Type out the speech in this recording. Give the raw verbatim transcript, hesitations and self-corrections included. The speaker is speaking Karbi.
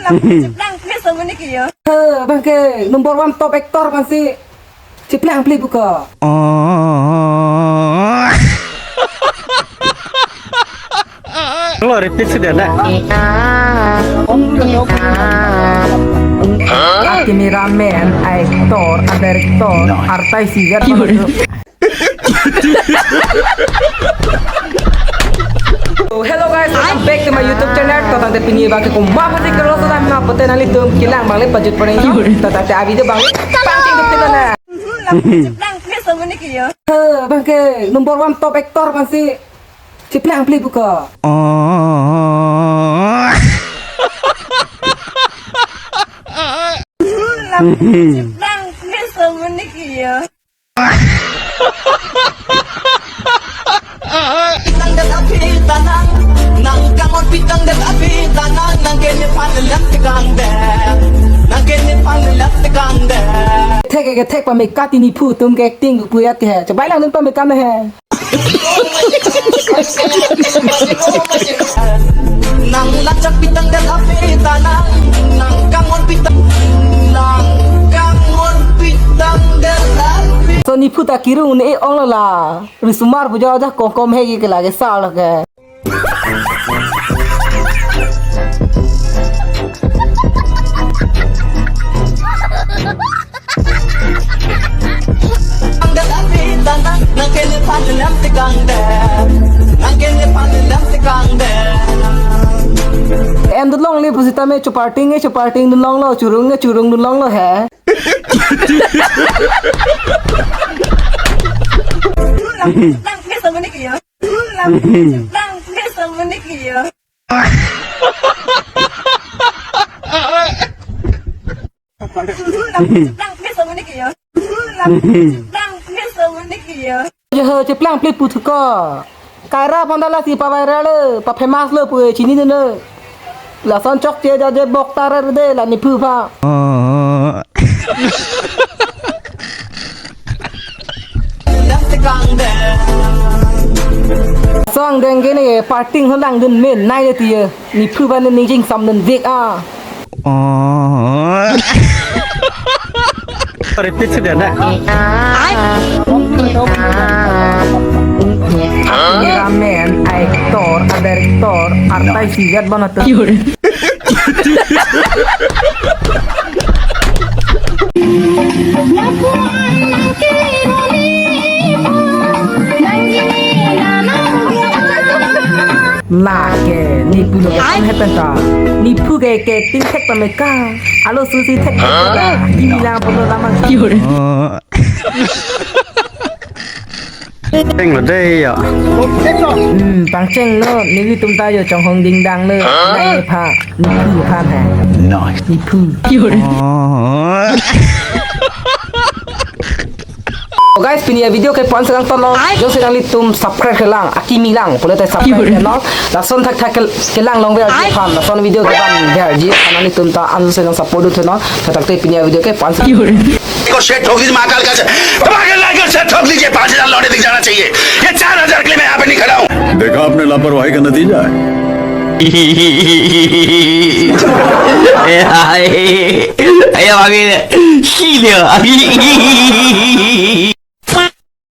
Cheplang ple so mene ke yo. He, bang ke number one top actor bang si cheplang ple buka. Lo repeat si dana. A cameraman, a actor, a director, artai singer. So, hello guys, welcome back to my YouTube channel. To tangte pini bang ke komat pasi kelo so dan ma pote nanglitum kelang bang le pajut pon nang. To tangte a video bang le pangting duk tilo na. Cheplang ple so mene ke yo. He, bang ke number one top actor bang si cheplang ple buka. Cheplang ple so mene ke yo. Pitang det aphi tanang, nang kangon pitang det aphi tanang, nang kene panelam tekang det, nang kene panelam tekang det. Thek ke thek pame kati niphu atum ke acting puyat ke he. Chebai lang dun pame kam he. Nang lachak pitang det aphi tanang, nang kangon pitang, nang kangon pitang det aphi. So niphu ta kirung ne ong lo la. Risumar puja aja kongkom he ke lage sa lo ke. En dun longle pusitame chuparting e chuparting dun longlo, churung e churung dun longlo he. Yo, cheplang ple pu thuko. Kaira panda lasi pa viral le, pa famous le pu chini ne. Lason chokche jaje bok tarar de la niphu pha. Song deng ke ne parting holang dun men nai le tiye. Niphu pha ne ning jingsam dun vik a. Repeat si dana. Cameraman, a actor, a director, artai sigat bana tu. Lake, niphu lo kan hepen ta. Niphu ke ke ting thek ta meka. Alo susi thek ta. Kimi lang polo lamang. Cheng lo dei yo. Hmm, pangcheng lo, nelitum ta yo chonghong dingdang lo. Nai pha, niphu pha ha. Nice. Niphu. Oh guys, pini a video ke pon sekarang tono. Jongsi nanglitum subscribe kelang, akimi lang, pule te subscribe kelang. Lason thakthak ke-, kelang long ver ji phan, lason video ke ban ver ji, nanglitum ta an se nang support dun theno. Thakthak te pini a video ke pon sekarang. को सेट ठोक दीजिए महाकाल का से, धमाकेदार को सेट ठोक दीजिए, पाँच हज़ार लौंडे दिख जाना चाहिए। ये चार हज़ार के लिए मैं यहाँ पे नहीं खड़ा हूँ। देखा आपने लापरवाही का नतीजा है। Ayo, ayo, ayo, ayo, ayo, ayo.